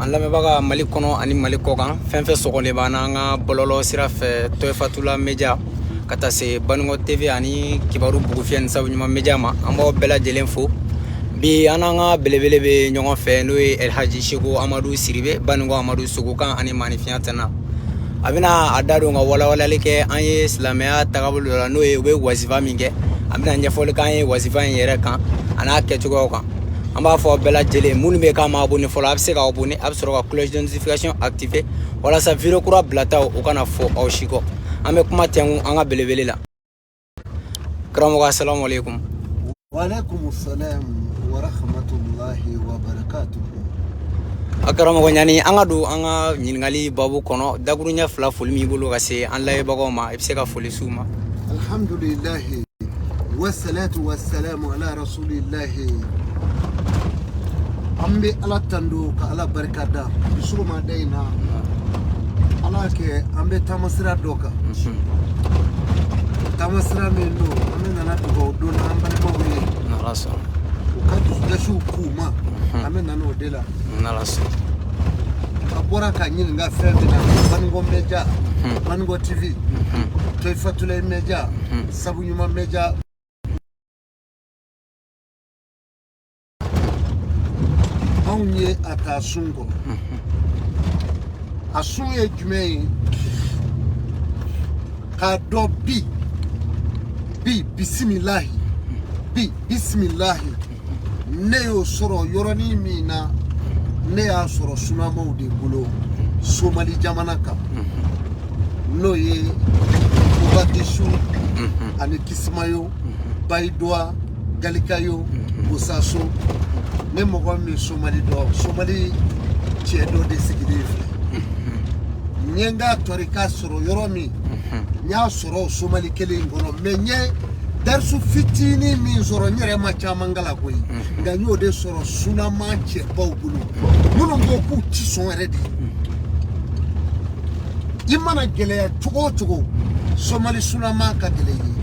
An lamɛnbaga Mali kɔnɔ ani Mali kɔkan, fɛn fɛn sɔgɔlen b'an na an ka bɔlɔlɔ sira fɛ, Tɔyifatula Media ka taa se Banikɔ TV ani Kibaru Bugufiyɛ ni Sabu Ɲuman Media ma, an b'aw bɛɛ lajɛlen fo. Bi an n'an ka belebele bɛ ɲɔgɔn fɛ, n'o ye Elhaji Seko Amadu Siribe, Banikɔ Amadu Sogokan ani Maanifinya tɛna. A bɛna a da don ka walawalali kɛ an ye silamɛya tagabolo dɔ la, n'o ye u bɛ wazifa min kɛ. A bɛna ɲɛfɔli k'an ye wazifa in yɛrɛ kan a n'a kɛcogoyaw kan. An b'a fɔ bɛɛ lajɛlen minnu bɛ k'a ma abonné fɔlɔ, a bɛ se ka abonné, a bɛ sɔrɔ ka cloche de notification activer walasa video kura bilataw o kana fɔ aw si kɔ. An bɛ kuma tɛnku an ka belebele la. Karamɔgɔ, asalamu aleykum. Waaleykum salam wa rahmatulahi wa barakatuhu. A karamɔgɔ, ɲani an ka don an ka ɲininkali babu kɔnɔ, dakuruɲɛ fila foli min bolo ka se an layɛbagaw ma, i bɛ se ka foli s'u ma. Alhamdulilahi wasalatu wasalamu ala rasulillahi. An bɛ Ala tando ka Ala barika da bi sɔgɔmada in na. Ala kɛ an bɛ taamasira dɔ kan, taamasira min don, an bɛ nana dugawu don an balimaw ye. N'Ala sɔnna. U ka dusukasiw k'u ma, an bɛ nana o de la. N'Ala sɔnna. A bɔra ka ɲininka fɛn min na, Banikɔ Media, Banikɔ TV, Toyifatulayi Media, Sabu Ɲuman Media, anw ye a ta sun kɔrɔ. A sun ye jumɛn ye? K'a dɔn bi bi bisimilahi, bi bisimilahi, ne y'o sɔrɔ yɔrɔnin min na, ne y'a sɔrɔ sunamaw de bolo Somali jamana kan, n'o ye Mogadishu ani Kisimayo, Bayidoa, Galikayo, Bosaso. Ne mɔgɔ min Somali dɔn, Somali cɛ dɔ de sigilen filɛ. N ye n ka tɔrika sɔrɔ yɔrɔ min, n y'a sɔrɔ o Somali kelen in kɔnɔ. Mais n ye darisu fitinin min sɔrɔ, n yɛrɛ ma caman kalan koyi, nka n y'o de sɔrɔ sunama cɛbaw bolo, minnu ko k'u ti sɔn yɛrɛ de. I mana gɛlɛya cogo o cogo, Somali sunama ka gɛlɛn i ye.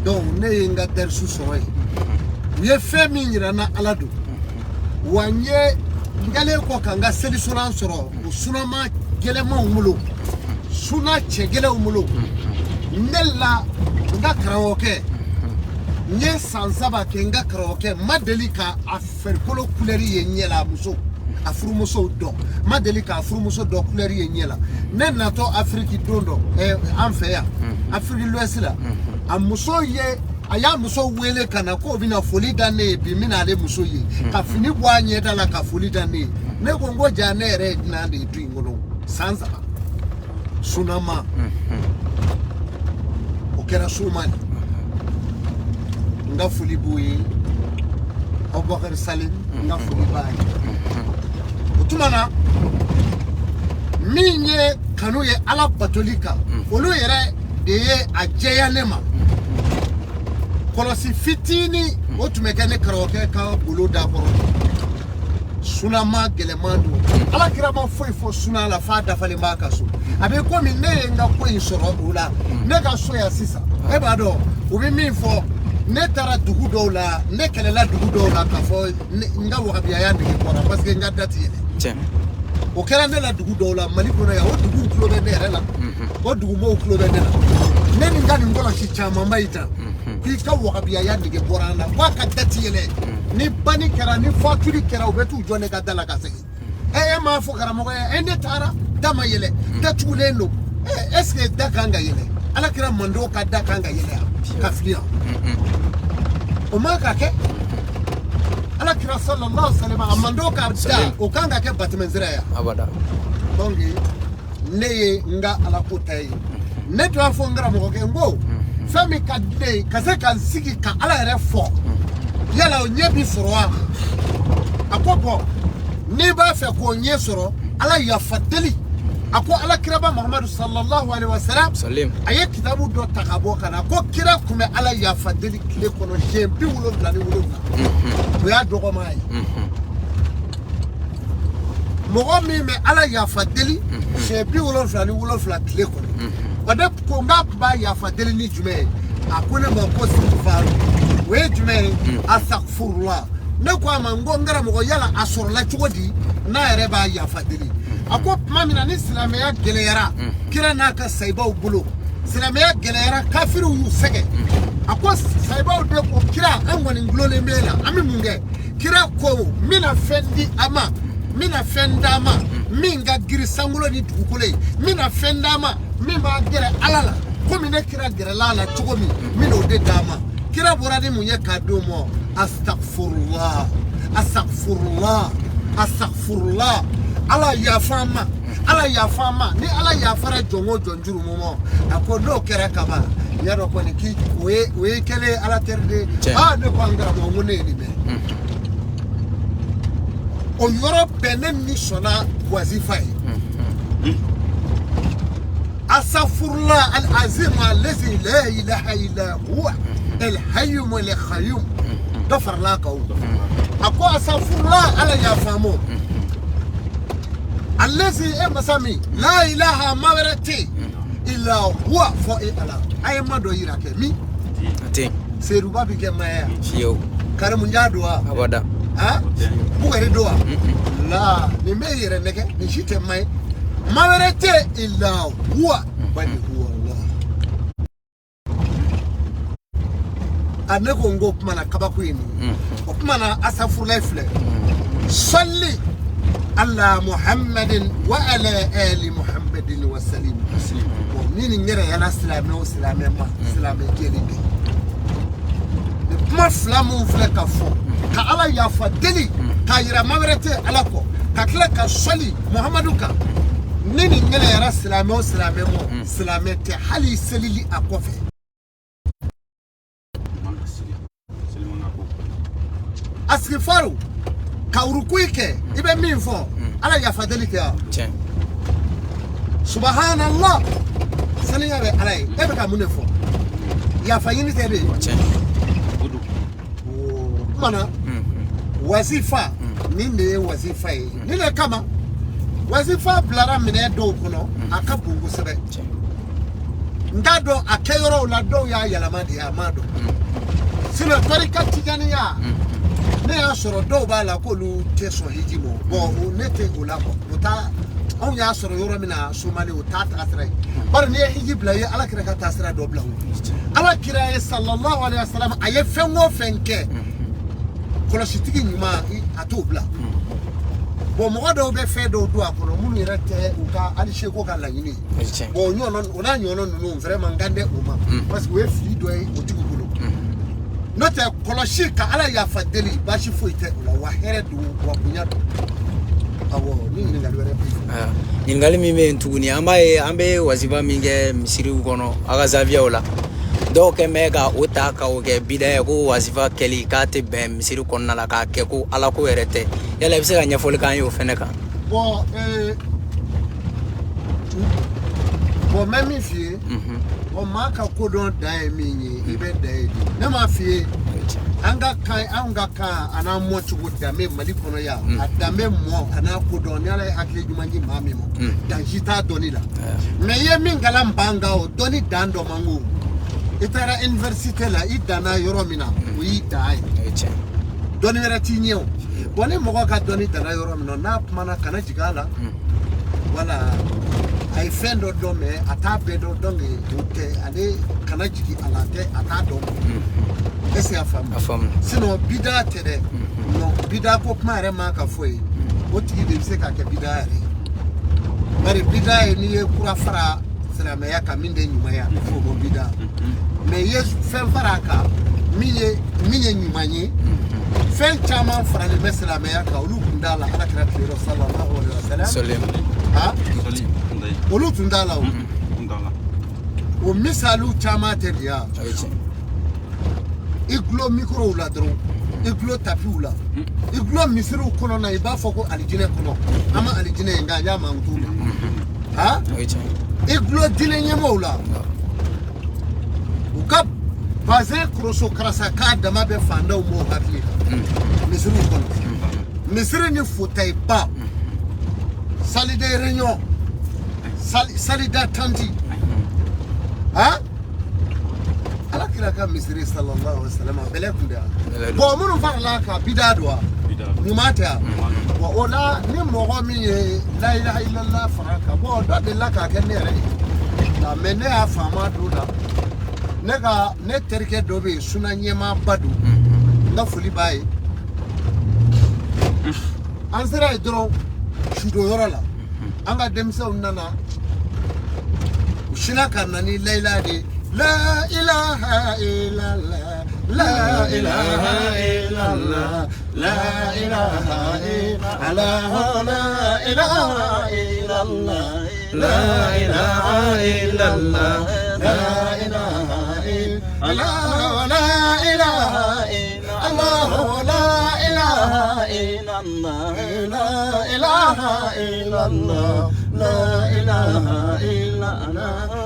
Donc ne ye n ka darisu sɔrɔ yen. U ye fɛn min yira n na, Ala don wa. N ye n kɛlen kɔ ka n ka seli sunan sɔrɔ o sunama gɛlɛmanw bolo, suna cɛ gɛlɛnw bolo. Ne la n ka karamɔgɔkɛ, n ye san 3 kɛ n ka karamɔgɔkɛ, n ma deli ka a farikolo kulɛri ye ɲɛ la. A muso, a furumusow dɔn, n ma deli k'a furumuso dɔ kulɛri ye ɲɛ la. Ne natɔ Afiriki don dɔ, an fɛ yan Afiriki l'Ouest la, a muso ye, a y'a muso wele ka na k'o bɛna foli da ne ye bi, n bɛna ale muso ye, ka fini bɔ a ɲɛda la ka foli da ne ye. Ne ko n ko ja ne yɛrɛ ye dunan de ye du in kɔnɔ san 3. Sunama o kɛra Somali. N ka foli b'o ye, Abubakar Salim, n ka foli b'a ye. O tuma na, min ye kanu ye Ala batoli kan, olu yɛrɛ de ye a jɛya ne ma. Kɔlɔsi fitinin o tun bɛ kɛ ne karamɔgɔkɛ ka golo da kɔrɔ. Sunama gɛlɛman don. Ala kira ma foyi fɔ suna la f'a dafalen b'a ka so. A bɛ komi ne ye n ka ko in sɔrɔ o la ne ka so yan sisan. E b'a dɔn u bɛ min fɔ, ne taara dugu dɔw la, ne kɛlɛla dugu dɔw la k'a fɔ n ka wahabiyaya nege bɔra parce que n ka da ti yɛlɛ. O kɛra ne la dugu dɔw la Mali kɔnɔ yan. O duguw tulo bɛ ne yɛrɛ la, o dugumɔgɔw tulo bɛ ne la. Ne ni n ka nin kɔlɔsi camanba in ta k'i ka wahabiyaya nege bɔra an na, k'a ka da ti yɛlɛ. Ni banni kɛra, ni fatuli kɛra, u bɛ t'u jɔ ne ka da la ka segin. E m'a fɔ karamɔgɔ ye, e ne taara, da ma yɛlɛ, da tugulen don. E est ce que da kan ka yɛlɛ? Ala kira mando ka da kan ka yɛlɛ yan ka fili yan, o man ka kɛ. Ala kira sallallahu alaihi wasallam a mando ka da, o kan ka kɛ batɛmɛsira ye? Abada. Donc ne ye n ka ala ko ta ye. Ne tun y'a fɔ n karamɔgɔkɛ, n ko fɛn min ka di ne ye, ka se ka n sigi ka Ala yɛrɛ fɔ, yala o ɲɛ bi sɔrɔ wa? A ko bɔn, n'i b'a fɛ k'o ɲɛ sɔrɔ, Ala yafa deli. A ko Ala kiraba Muhamadu sallallahu alaihi wasallam, a ye kitabu dɔ ta ka bɔ ka na ko kira tun bɛ Ala yafa deli tile kɔnɔ siɲɛ 77. O y'a dɔgɔma ye. Mɔgɔ min bɛ Ala yafa deli siɲɛ 77 tile kɔnɔ, o de ko n k'a tun b'a yafa deli ni jumɛn ye? A ko ne ma ko sigifaru, o ye jumɛn ye? Asakfurula. Ne ko a ma, n ko n karamɔgɔ, yala a sɔrɔla cogo di n'a yɛrɛ b'a yafa deli? A ko tuma min na ni silamɛya gɛlɛyara kira n'a ka sayibaw bolo, silamɛya gɛlɛyara, kafiriw y'u sɛgɛn. A ko sayibaw de ko kira, an kɔni gulonlen b'e la, an bɛ mun kɛ? Kira ko n bɛna fɛn di a ma, n bɛna fɛn d'a ma min ka girin sankolo ni dugukolo ye, n bɛna fɛn d'a ma min b'a gɛrɛ Ala la komi ne kira gɛrɛla a la cogo min, n bɛna o de d'a ma. Kira bɔra ni mun ye k'a d'o ma? Astagfurullah, astagfurullah, astagfurullah, Ala yafa an ma, Ala yafa an ma. Ni Ala yafara jɔn o jɔn jurumu ma, a ko n'o kɛra kaban, y'a dɔn kɔni k'i o ye kɛlen Ala teri de ye. Aa, ne ko an karamɔgɔ, n ko ne ye nin mɛn. O yɔrɔ bɛɛ ne ni sɔnna wazifa ye. Asafurula al-azim allazi la ilaha illa huwa al-hayyum al-qayyum. Dɔ farala a kan o. A ko asafurula, Ala yafa n ma, allazi, e masa min, la ilaha, ma wɛrɛ tɛ yen, illa huwa, fɔ e Ala. A ye ma dɔ yira kɛ min Seyiduba bɛ kɛ maya fiyewu. Karimunja don wa? Abada. Ha, Bukari don wa? La nin bɛ yɛrɛ nɛgɛ, nin si tɛ ma ye. Ma wɛrɛ tɛ illa huwa bali huwa Allah. A ne ko n ko kuma na kabako ye nin ye. O kuma na asafurulayi filɛ, salli ala Muhammadin wa ala ali Muhammadin wa salim. Bon, ni nin yɛrɛ yala silamɛ o silamɛ ma, silamɛ jɛlen bɛ nin kuma fila min filɛ ka fɔ, ka Ala yafa deli k'a yira ma wɛrɛ tɛ Ala kɔ, ka tila ka sɔli Muhamadu kan. Ni nin gɛlɛyara silamɛ o silamɛ ma, silamɛ tɛ hali selili a kɔfɛ. Asigifaru ka urukui kɛ, i bɛ min fɔ, Ala yafa deli kɛ wa? Subhanallah, saniya bɛ Ala ye. E bɛ ka mun de fɔ? Yafa ɲini tɛ de ye. O kuma na wazifa, nin de ye wazifa ye. Nin de kama wazifa bilara minɛn dɔw kɔnɔ, a ka bon kosɛbɛ. N t'a dɔn a kɛyɔrɔw la, dɔw y'a yɛlɛma de, a m'a dɔn. Sinon tarika tijaniya, ne y'a sɔrɔ dɔw b'a la k'olu tɛ sɔn hiji ma. Bon, ne tɛ o la quoi. O t'a, anw y'a sɔrɔ yɔrɔ min na Somali, o t'a taasira ye. Bari n'i ye hiji bila, i ye Ala kira ka taasira dɔ bila. O Ala kira ye sallallahu alaihi wa sallam, a ye fɛn o fɛn kɛ, kɔlɔsitigi ɲuman a t'o bila. Bon, mɔgɔ dɔw bɛ fɛn dɔw don a kɔnɔ minnu yɛrɛ tɛ u ka hali seko ka laɲini ye. Bon, o n'a ɲɔgɔnna ninnu, vraiment n kan tɛ o ma, parce que o ye fili dɔ ye o tigi bolo. N'o tɛ, kɔlɔsi ka Ala yafa deli, baasi foyi tɛ o la, wa hɛrɛ don, wa bonya don. Awɔ, ni ɲininkali wɛrɛ b'i fɛ. Ɲininkali min bɛ yen tuguni, an b'a ye an bɛ wazifa min kɛ misiriw kɔnɔ, a ka zawiyaw la, dɔw kɛ bɛ ka o ta ka o kɛ bida ye, ko wazifa kɛli k'a tɛ bɛn misiri kɔnɔna la, k'a kɛ ko Ala ko yɛrɛ tɛ. Yala i bɛ se ka ɲɛfɔli k'an ye o fɛnɛ kan? Bon, bon, n bɛ min f'i ye, bon, maa ka kodɔn dan ye min ye, i bɛ dan ye de. Ne m'a f'i ye, an ka kan, anw ka kan a n'an mɔcogo, danbe Mali kɔnɔ yan, a danbe mɔ a n'a kodɔn, ni Ala ye hakili ɲuman di maa min ma, dan si t'a dɔnni la. Mais i ye min kalan ban kan, o dɔnni dan dɔ man go. I taara université la, i danna yɔrɔ min na, o y'i dan ye. Dɔnni wɛrɛ t'i ɲɛ o. Bon, ni mɔgɔ ka dɔnni danna yɔrɔ min na, n'a kumana, kana jigin a la. Wala a ye fɛn dɔ dɔn, mais a t'a bɛɛ dɔn, donc o tɛ ale, kana jigin a la, a t'a dɔn. Est ce que y'a faamu? Sinon bida tɛ dɛ. Non, bida ko kuma yɛrɛ man ka fɔ yen. O tigi de bɛ se k'a kɛ bida yɛrɛ ye. Bari bida ye n'i ye kura fara silamɛya kan min tɛ ɲuman ye, a bɛ fɔ o ma bida. Mais i ye fɛn fara a kan min ye ɲuman ye, fɛn caman faralen bɛ silamɛya kan, olu tun t'a la Ala kira tile rɔ sallallahu alaihi wa sallam. Ha, olu tun t'a la o. O misaliw caman tɛ de ya. I gulo mikorow la dɔrɔn, i gulo tapiw la, i gulo misiriw kɔnɔ na, i b'a fɔ ko alijinɛ kɔnɔ. An ma alijinɛ ye, nka an y'a mankutu mɛn. Ha, i gulo diinɛ ɲɛmɔgɔw la, u ka bazin koroso karasa k'a dama bɛ fandaw m'o hakili kan misiriw kɔnɔ. Misiri ni fauteuil-ba, salle de réunion, salle d'attente. Ha, Ala kira kira ka misiri sallallahu alaihi wasallam bɛlɛ kun tɛ wa? Bon, minnu farala kan, bida don wa? Ɲuman tɛ wa? Bon, o la, ni mɔgɔ min ye la ilaha illallah fara kan, bon, dɔ delila k'a kɛ ne yɛrɛ ye nka, mais ne y'a faama don la. Ne ka ne terikɛ dɔ bɛ yen, suna ɲɛmaaba don, n ka foli b'a ye. An sera yen dɔrɔn, sudonyɔrɔ la, an ka denmisɛnw nana, u sinna ka na ni layila de ye: la ilaha illallah, la ilaha illallah, la ilaha illallah, la ilaha illallah, la ilaha illallah, la ilaha illallah, la ilaha illallah, la ilaha illallah. La ilaha illallah,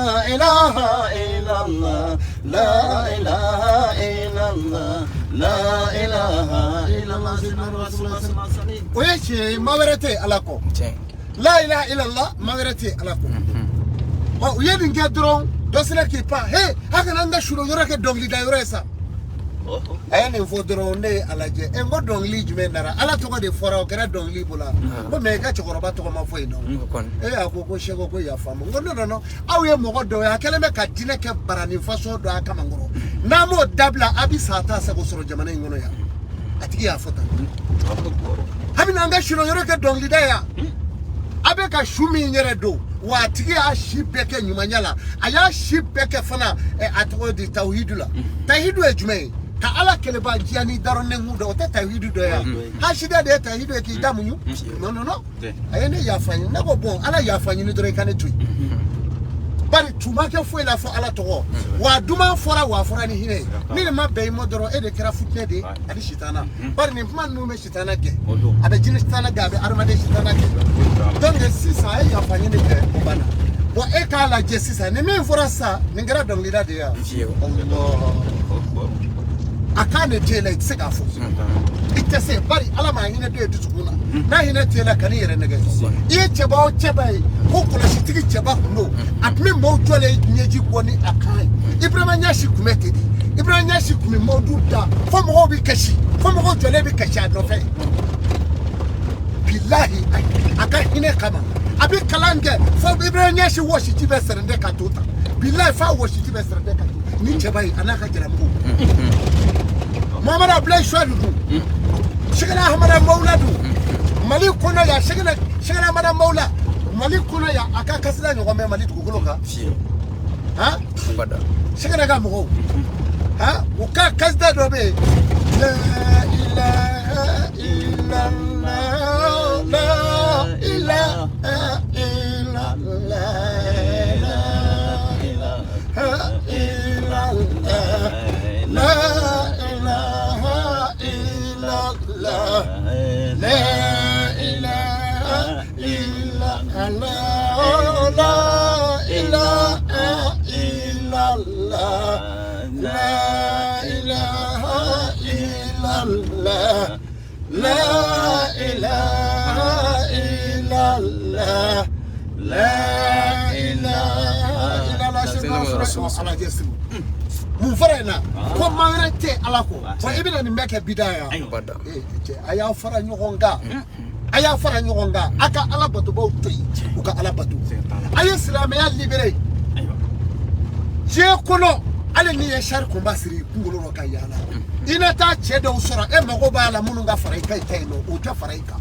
la ilaha illallah, la ilaha illallah, la ilaha illallah, la ilaha illallah, sayyidina rasulullah. O ye tiɲɛ ye, ma wɛrɛ tɛ ala kɔ. La ilaha illallah, ma wɛrɛ tɛ ala kɔ. Ɔ, u ye nin kɛ dɔrɔn, dɔ sera k'i pan: he, a kana an ka sudon yɔrɔ kɛ dɔnkilida yɔrɔ ye sa. A ye nin fɔ dɔrɔn, ne ye a lajɛ. Ɛ, n ko dɔnkili jumɛn nara? Ala tɔgɔ de fɔra, o kɛra dɔnkili bolo. Ko mais i ka cɛkɔrɔba tɔgɔ ma fɔ yen nɔ. E a ko ko seko ko yafa ma. N ko non, non, non, aw ye mɔgɔ dɔw ye, a kɛlen bɛ ka diinɛ kɛ barani façon dɔ a kamankɔrɔ. N'a m'o dabila, a bɛ sa t'a sago sɔrɔ jamana in kɔnɔ yan. A tigi y'a fɔ tan: a bɛna an ka sudon yɔrɔ kɛ dɔnkilida yan. A bɛ ka su min yɛrɛ don wa, a tigi y'a si bɛɛ kɛ ɲumanya la, a y'a si bɛɛ kɛ fana. A tɔgɔ di tawhidu la. Tawhidu ye jumɛn ye? Ka Ala kɛlɛba diya ni darɔnɛnkun dɔ, o tɛ tawhidu dɔ ye wa? Hasida de ye tawhidu ye, k'i da muɲu. Non, non, non, a ye ne yafa ɲini. Ne ko bon, Ala yafa ɲini dɔrɔn, i ka ne to yen. Bari tun ma kɛ foyi la fɔ Ala tɔgɔ wa, duman fɔra wa, a fɔra ni hinɛ ye. Ni nin ma bɛn i ma dɔrɔn, e de kɛra futinɛ de ye ani sitana. Bari nin kuma ninnu bɛ sitana gɛn, a bɛ jinɛ sitana gɛn, a bɛ adamaden sitana gɛn. Donc sisan, a ye yafa ɲini kɛ, o banna. Bon, e k'a lajɛ sisan, ni min fɔra sisan, nin kɛra dɔnkilida de ye wa? Allah, a kan de t'e la, i tɛ se k'a fɔ, i tɛ se. Bari Ala ma hinɛ don ye dusukun na, n'a hinɛ t'e la, kan'i yɛrɛ nɛgɛ. I ye cɛba o cɛba ye, ko kɔlɔsitigi cɛba kun don, a tun bɛ maaw jɔlen ɲɛji bɔ ni a kan ye. Ibrahima Ɲasi tun bɛ ten de. Ibrahima Ɲasi tun bɛ mawudu da fo mɔgɔw bɛ kasi, fo mɔgɔw jɔlen bɛ kasi a nɔfɛ. Bilahi, a ka hinɛ kama, a bɛ kalan kɛ fo Ibrahima Ɲasi wɔsiji bɛ sɛrɛndɛ ka to tan. Bilahi, f'a wɔsiji bɛ sɛrɛndɛ ka to. Ni cɛba ye, a n'a ka jalamugu, Muhamadu Abulayi Suwadu dun, Sɛgɛnɛ Hamada Mawula dun, Mali kɔnɔ yan, Sɛgɛnɛ Hamada Mawula, Mali kɔnɔ yan, a ka kasida ɲɔgɔn bɛ Mali dugukolo kan? Han, Sɛgɛnɛ ka mɔgɔw, han, u ka kasida dɔ bɛ yen: la ilaha illallah, la ilaha illallah, la ilaha illallah, la ilaha illallah, la ilaha illallah, la ilaha illallah, la ilaha illallah, la ilaha illallah, la ilaha illallah. Ala jɛ sigi mun fara in na ko maa wɛrɛ tɛ Ala kɔ. Wa i bɛna nin bɛɛ kɛ bida yan. Cɛ, a y'aw fara ɲɔgɔn kan, a y'a fara ɲɔgɔn kan, a ka Ala batobaw to yen, u ka Ala bato. A ye silamɛya libéré diɲɛ kɔnɔ. Hali n'i ye sari kunba siri i kunkolo rɔ ka yaala, i na taa cɛ dɔw sɔrɔ e mago b'a la minnu ka fara i kan, i ta yen nɔ, o tɛ fara i kan.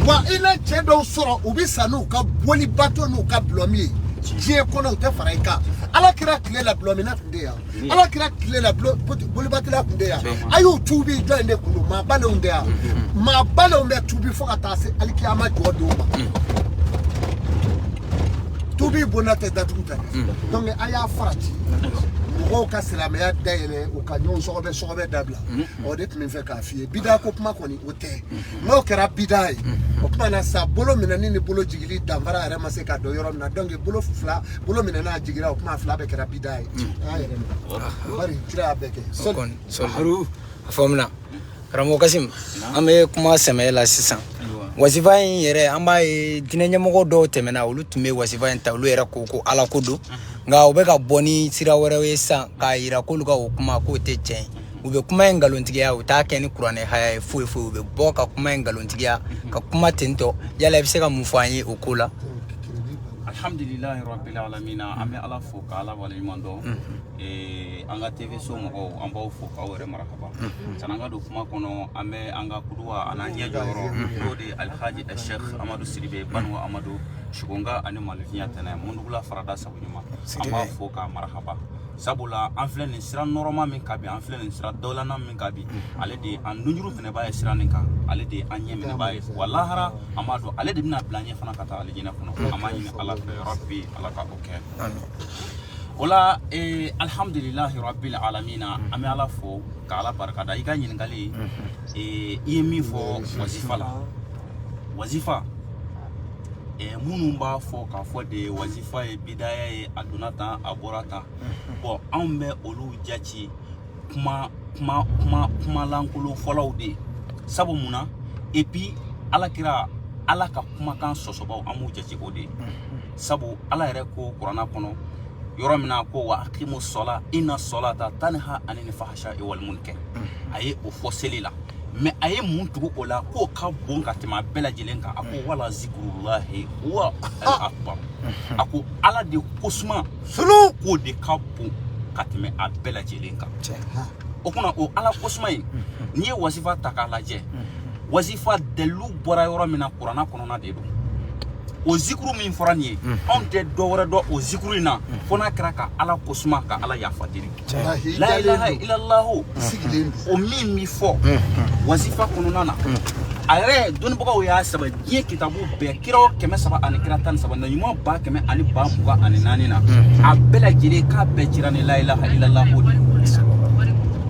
Wa i na cɛ dɔw sɔrɔ, u bɛ sa n'u ka boli bato n'u ka bulɔmi ye diɲɛ kɔnɔ, u tɛ fara i kan. Ala kira tile la, bulɔmina tun tɛ yan. Ala kira tile la, bolibatila tun tɛ yan. A y'u tuubi jɔn de kun don? Maa balenw tɛ yan. Maa balenw bɛ tuubi fo ka taa se alikiyama jɔ don ma. Tuubi bonda tɛ datugu ta. Donc a y'a farati, mɔgɔw ka silamɛya dayɛlɛ, u ka ɲɔgɔn sɔgɔbɛ sɔgɔbɛ dabila. O de tun bɛ fɛ k'a f'i ye. Bida ko kuma kɔni, o tɛ. N'o kɛra bida ye, o tuma na sa, bolo minɛni ni bolo jigili danfara yɛrɛ ma se ka dɔn yɔrɔ min na. Donc bolo fila, bolo minɛna, a jigira, o kuma fila bɛɛ kɛra bida ye. A y'a yɛrɛ minɛ, bari kira y'a bɛɛ kɛ. Sɔli a faamuna. Karamɔgɔ Kasim, an bɛ kuma sɛmɛ la sisan. Wasifa in yɛrɛ, an b'a ye diinɛ ɲɛmɔgɔ dɔw tɛmɛna, olu tun bɛ wasifa in ta, olu yɛrɛ ko ko Ala ko don. Nka u bɛ ka bɔ ni sira wɛrɛw ye sisan k'a yira k'olu ka o kuma k'o tɛ tiɲɛ ye. U bɛ kuma in nkalontigiya, u t'a kɛ ni kuranɛ haya ye foyi foyi, u bɛ bɔ ka kuma in nkalontigiya ka kuma tentɔ. Yala i bɛ se ka mun fɔ an ye o ko la? Alhamdulilahi rabbil alamina, an bɛ Ala fo ka Ala waleɲuman dɔn. An ka TV so mɔgɔw, an b'aw fo k'aw yɛrɛ marahaba. San'an ka don kuma kɔnɔ, an bɛ an ka kuduwa an'an ɲɛ jɔyɔrɔ, n'o de ye Alhaji Sheikh Amadu Sidibe Banuwa Amadu Sugonga ani Malifinya Tɛnɛ Mundugula Farada Sabu Ɲuman, an b'a fo k'a marahaba. Sabula an filɛ nin sira nɔrɔma min kan bi, an filɛ nin sira dawulana min kan bi, ale de ye an nunjuru minɛbaa ye sira nin kan, ale de ye an ɲɛ minɛbaa ye wa lahara an b'a dɔn ale de bɛna bila an ɲɛ fana ka taa alijinɛ kɔnɔ. An b'a ɲini Ala fɛ, rabbi Ala ka o kɛ. O la alhamdulilahi rabbil alamina, an bɛ Ala fo ka Ala barikada. I ka ɲininkali, i ye min fɔ wazifa la, wazifa minnu b'a fɔ k'a fɔ de wazifa ye bidaya ye, a donna tan, a bɔra tan, bon anw bɛ olu jate kuma kuma kuma kumalankolon fɔlaw de ye. Sabu mun na? Et puis Ala kira, Ala ka kumakan sɔsɔbaw, an b'u jate o de ye. Sabu Ala yɛrɛ ko kuranna kɔnɔ yɔrɔ min na ko wa aqimu sɔla inna sɔlata tanha anil fahsha wal munkar, a ye o fɔ seli la, mais a ye mun tugu o la k'o ka bon ka tɛmɛ a bɛɛ lajɛlen kan? A ko wala zikrullahi wa akbar, a ko Ala de kosuma sulu k'o de ka bon ka tɛmɛ a bɛɛ lajɛlen kan. O kunna o Ala kosuma in, n'i ye wazifa ta k'a lajɛ, wazifa dalilu bɔra yɔrɔ min na, kuranna kɔnɔna de don. O zikuru min fɔra nin ye, anw tɛ dɔ wɛrɛ dɔn o zikuru in na fo n'a kɛra ka Ala kosuma, ka Ala yafa deli. La ilaha illallahu o min bi fɔ wazifa kɔnɔna na, a yɛrɛ dɔnnibagaw y'a sɛbɛn diɲɛ kitabu bɛɛ, kiraw 300 ani kira 13, na ɲuman 124000 na, a bɛɛ lajɛlen k'a bɛɛ cira ni la ilaha illallahu de ye.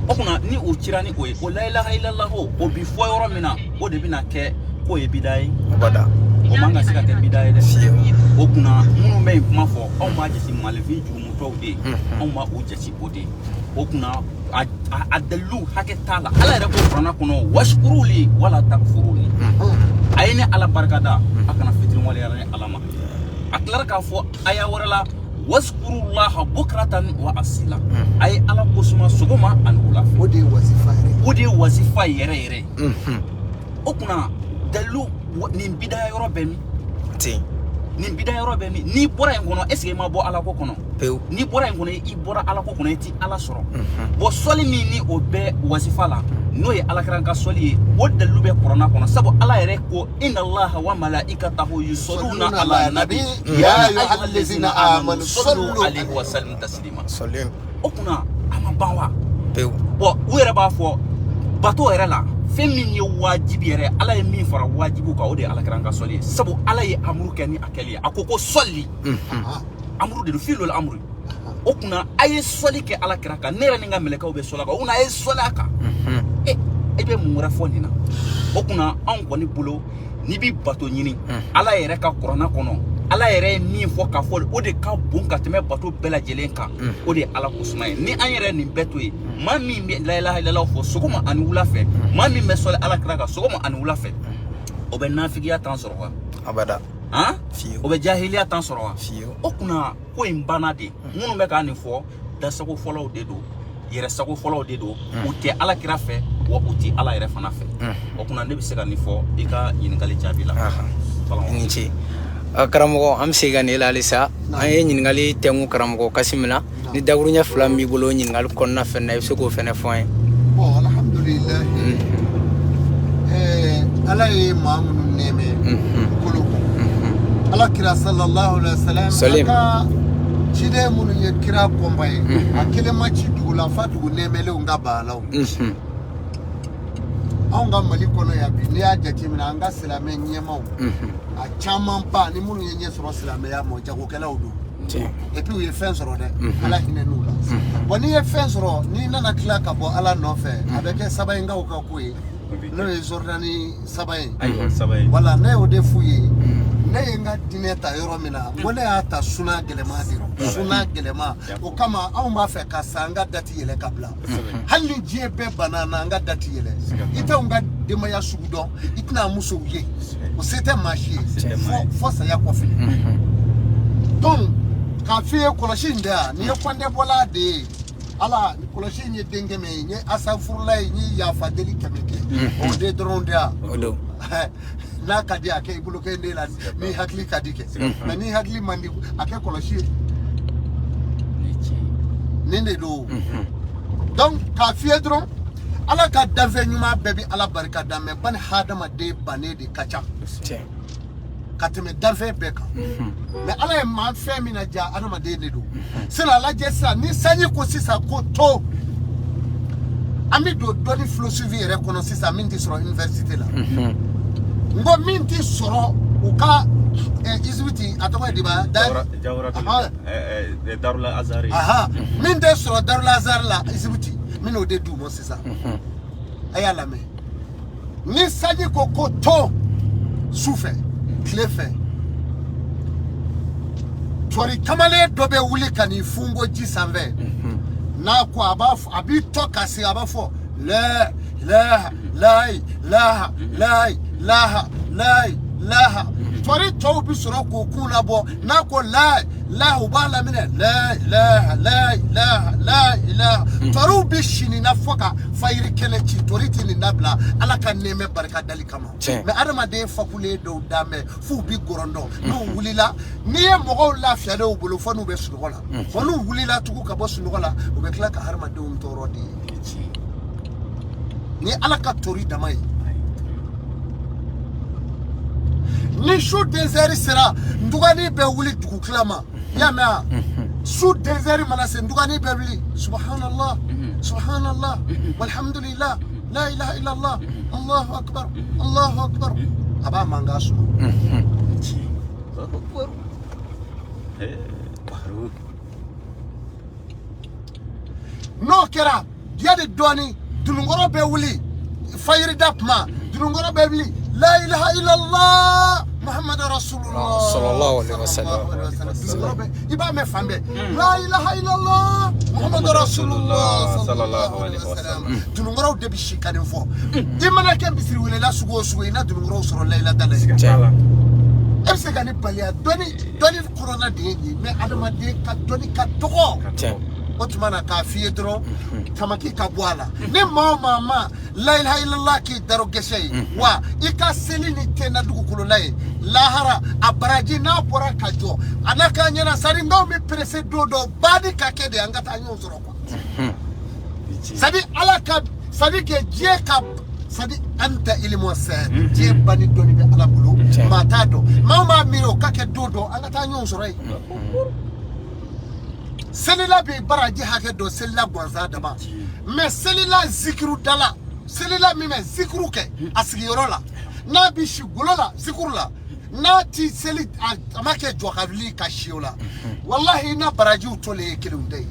O kunna ni o cira ni o ye, o la ilaha illallahu o bi fɔ yɔrɔ min na, o de bɛna kɛ k'o ye bida ye? O man ka se ka kɛ bida ye dɛ. O kunna minnu bɛ yen kuma fɔ, anw b'a jate malifin jurumutɔw de ye, anw b'a o jate o de ye. O kunna a dalilu hakɛ t'a la. Ala yɛrɛ ko kuranna kɔnɔ washkuruli wala takfuruni, a ye ne Ala barika da, a kana fitiriwaleya ne Ala ma. A tilara k'a fɔ aya wɛrɛ la waskurullaha bukratan wa asila, a ye Ala kosuma sɔgɔma ani wula fɛ. O de ye wazifa yɛrɛ. O de ye wazifa yɛrɛ yɛrɛ. O kunna dalilu nin bidaya yɔrɔ bɛ min? Nin bidaya yɔrɔ bɛ min? N'i bɔra yen kɔnɔ, est ce que i ma bɔ Ala ko kɔnɔ? N'i bɔra yen kɔnɔ, i bɔra Ala ko kɔnɔ, i ti Ala sɔrɔ. Bon sɔli min ni o bɛ wazifa la, n'o ye Ala kira ka sɔli ye, o dalilu bɛ kuranna kɔnɔ. Sabu Ala yɛrɛ ko inna Allaha wa malaikatahu yusalluna ala nabi ya ayyuhallazina amanu sallu alayhi wa sallimu taslima. O kunna a ma ban wa? Bon u yɛrɛ b'a fɔ bato yɛrɛ la, fɛn min ye wajibi yɛrɛ, Ala ye min fara wajibiw kan, o de ye Ala kira ka sɔli ye. Sabu Ala ye amuru kɛ ni a kɛli ye, a ko ko sɔli amuru de don, fi'lul amuru. O kunna a ye sɔli kɛ Ala kira kan, ne yɛrɛ ni n ka mɛlɛkɛw bɛ sɔli a kan. O kunna a ye sɔli a kan, e bɛ mun wɛrɛ fɔ nin na? O kunna anw kɔni bolo, n'i bi bato ɲini Ala yɛrɛ ka kuranna kɔnɔ, Ala yɛrɛ ye min fɔ k'a fɔ o de ka bon ka tɛmɛ bato bɛɛ lajɛlen kan, o de ye Ala kosuma ye. Ni an yɛrɛ nin bɛɛ to yen, maa min bɛ la ilaha illallah fɔ sɔgɔma ani wula fɛ, maa min bɛ sɔli Ala kira kan sɔgɔma ani wula fɛ, o bɛ nafigiya tan sɔrɔ wa? Abada. Han, o bɛ jahiliya tan sɔrɔ wa? O kunna ko in banna de. Minnu bɛ k'a nin fɔ, dasago fɔlɔw de don, yɛrɛsago fɔlɔw de don, u tɛ Ala kira fɛ wa u tɛ Ala yɛrɛ fana fɛ. O kunna ne bɛ se ka nin fɔ i ka ɲininkali jaabi la. Ni ce karamɔgɔ. An bɛ segin ka na e la halisa. An ye ɲininkali tɛnku karamɔgɔ Kasimi na, ni dakuruɲɛ fila min b'i bolo ɲininkali kɔnɔna fɛnɛ na, i bɛ se k'o fɛnɛ fɔ an ye. Bon alhamdulilayi, Ala ye maa minnu nɛɛmɛ kolo kɔ, Ala kira sallallahu alaihi wa sallam, a ka ciden minnu ye kira kɔnba ye, a kelen ma ci dugu la f'a dugu nɛɛmɛlenw ka baalaw. Anw ka Mali kɔnɔ yan bi, n'i y'a jateminɛ, an ka silamɛ ɲɛmaaw a caman ba ni minnu ye ɲɛ sɔrɔ silamɛya ma, jagokɛlaw don. Et puis u ye fɛn sɔrɔ dɛ, Ala hinɛ n'u la. Bon n'i ye fɛn sɔrɔ, n'i nana tila ka bɔ Ala nɔfɛ, a bɛ kɛ sabayinkaw ka ko ye, n'o ye Jordani saba ye. Wala ne y'o de f'u ye, ne ye n ka diinɛ ta yɔrɔ min na, n ko ne y'a ta suna gɛlɛma de rɔ, suna gɛlɛma. O kama anw b'a fɛ ka sa, an ka dati yɛlɛ ka bila. Hali ni diɲɛ bɛɛ banna an na, an ka dati yɛlɛ. I t'anw ka denbaya sugu dɔn, i tɛna an musow ye, o se tɛ maa si ye fo saya kɔfɛ. Donc K'a f'i ye kɔlɔsi in tɛ yan nin ye kɔndɛbɔla de ye ala kɔlɔsi in ye den 100 ye n ye asafurula ye n ye yafa deli 100 kɛ o de dɔrɔn tɛ yan O don. N'a ka di a kɛ i bolo kɛ ne la ni hakili ka di kɛ mais ni hakili man di a kɛ kɔlɔsi ye nin de don. Donc k'a f'i ye dɔrɔn ala ka danfɛn ɲuman bɛɛ bɛ ala barika da mais bani hadamaden bannen de ka ca ka tɛmɛ danfɛn bɛɛ kan mais ala ye maa fɛn min na ja adamaden de don. Sisan a lajɛ sisan ni sanji ko sisan ko to an bɛ don dɔnni philosophie yɛrɛ kɔnɔ sisan min tɛ sɔrɔ université la n ko min tɛ sɔrɔ u ka Égypte a tɔgɔ ye di ba Darul Azhar min tɛ sɔrɔ Darul Azhar la Égypte min n'o de d'u ma sisan a y'a lamɛn ni sanji ko to su fɛ tile fɛ tɔri kamalen dɔ bɛ wuli ka n'i fungo ji sanfɛ n'a ko a b'a fɔ a b'i tɔ ka sigi a b'a fɔ la ilaha la ilaha la ilaha la ilaha tɔri tɔw bɛ sɔrɔ k'o kun labɔ n'a ko la ilaha u b'a laminɛ la ilaha la ilaha la ilaha tɔriw bɛ sini na fɔ ka fayiri kɛnɛ ci tɔri tɛ nin dabila ala ka nɛɛmɛ barika dali kama mais adamaden fakulen dɔw dan bɛ f'u bi gɔrɔndɔ n'u wulila n'i ye mɔgɔw lafiyalen u bolo fo n'u bɛ sunɔgɔ la fo n'u wulila tugun ka bɔ sunɔgɔ la u bɛ tila ka hadamadenw tɔɔrɔ de ye ni ala ka tori dama ye ni su 2h sera ndugani bɛ wuli dugutila ma i y'a mɛn wa su 2h mana se ndugani bɛ wuli subhanallah subhanallah walhamdulillah la ilaha illallah allahu akbar allahu akbar a b'a mankan suma. N'o kɛra yanni dɔɔni dununkɔrɔ bɛ wuli fayirida kuma dununkɔrɔ bɛ wuli la ilaha illallah muhammadu rasulullah sallallahu alaihi wasallam dununkɔrɔ bɛ i b'a mɛn fan bɛɛ la ilaha illallah muhammadu rasulullah sallallahu alaihi wasallam dununkɔrɔw de bɛ si ka nin fɔ i mana kɛ misiri welela sugu o sugu i na dununkɔrɔw sɔrɔ layila da la e bɛ se ka nin baliya dɔnni kɔnɔna de ye nin ye mais adamaden ka dɔnni ka dɔgɔ o tuma na k'a f'i ye dɔrɔn tamaki ka bɔ a la ni maa o maa ma la ilaha illallah k'i daro gɛsɛ ye wa i ka seli ni tɛna dugukolo la ye lahara a baraji n'a bɔra ka jɔ a n'a k'an ɲɛna sari n'anw bɛ pressé don dɔ baadi ka kɛ de an ka taa ɲɔgɔn sɔrɔ quoi c'est-à-dire ala ka c'est-à-dire que diɲɛ ka c'est-à-dire anta ilimu sɛ diɲɛ banni dɔnni bɛ ala bolo maa t'a dɔn maa o maa miiri o ka kɛ don dɔ an ka taa ɲɔgɔn sɔrɔ yen selila bɛ baraji hakɛ dɔn selila gansan dama mais selila zikiru dala selila min bɛ zikiru kɛ a sigiyɔrɔ la n'a bɛ si golo la zikiru la n'a ti seli a ma kɛ jɔ ka wuli ka si o la walahi n'a barajiw tolen ye kelenw tɛ ye.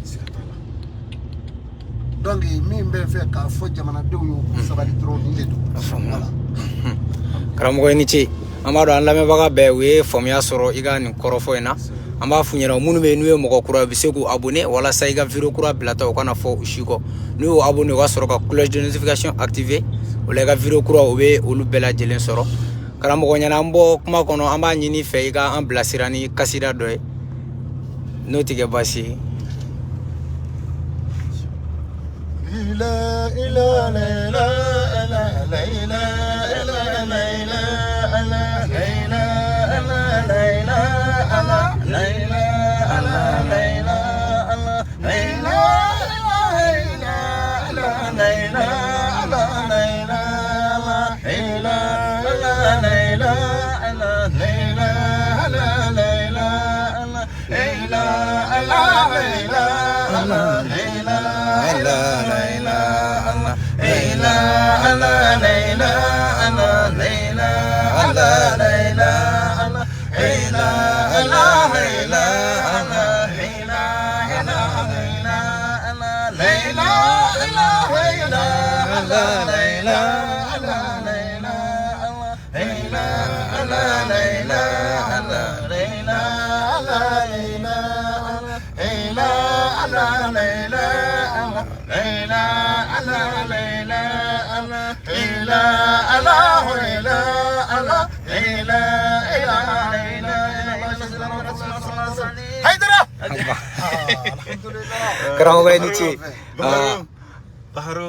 Donc min bɛ fɛ k'a fɔ jamanadenw ye u k'u sabali dɔrɔn nin de don. Voilà. Karamɔgɔ i ni ce an b'a dɔn an lamɛnbaga bɛɛ u ye faamuya sɔrɔ i ka nin kɔrɔfɔ in na an b'a f'u ɲɛna minnu bɛ yen n'u ye mɔgɔ kura u bɛ se k'u abonné walasa i ka vidéo kura bilata u kana fɔ u si kɔ n'u y'u abonné u ka sɔrɔ ka cloche de notification activer o la i ka vidéo kura u bɛ olu bɛɛ lajɛlen sɔrɔ karamɔgɔ ɲɛna an bɔ kuma kɔnɔ an b'a ɲini fɛ i ka an bilasira ni kasida dɔ ye n'o tɛ kɛ baasi ye. La ilaha la ilaha la ilaha la ilaha la ilaha la ilaha la ilaha la ilaha la Haidara. Alhamdulillah. Karamɔgɔ, i ni ce. Baharu. Baharu.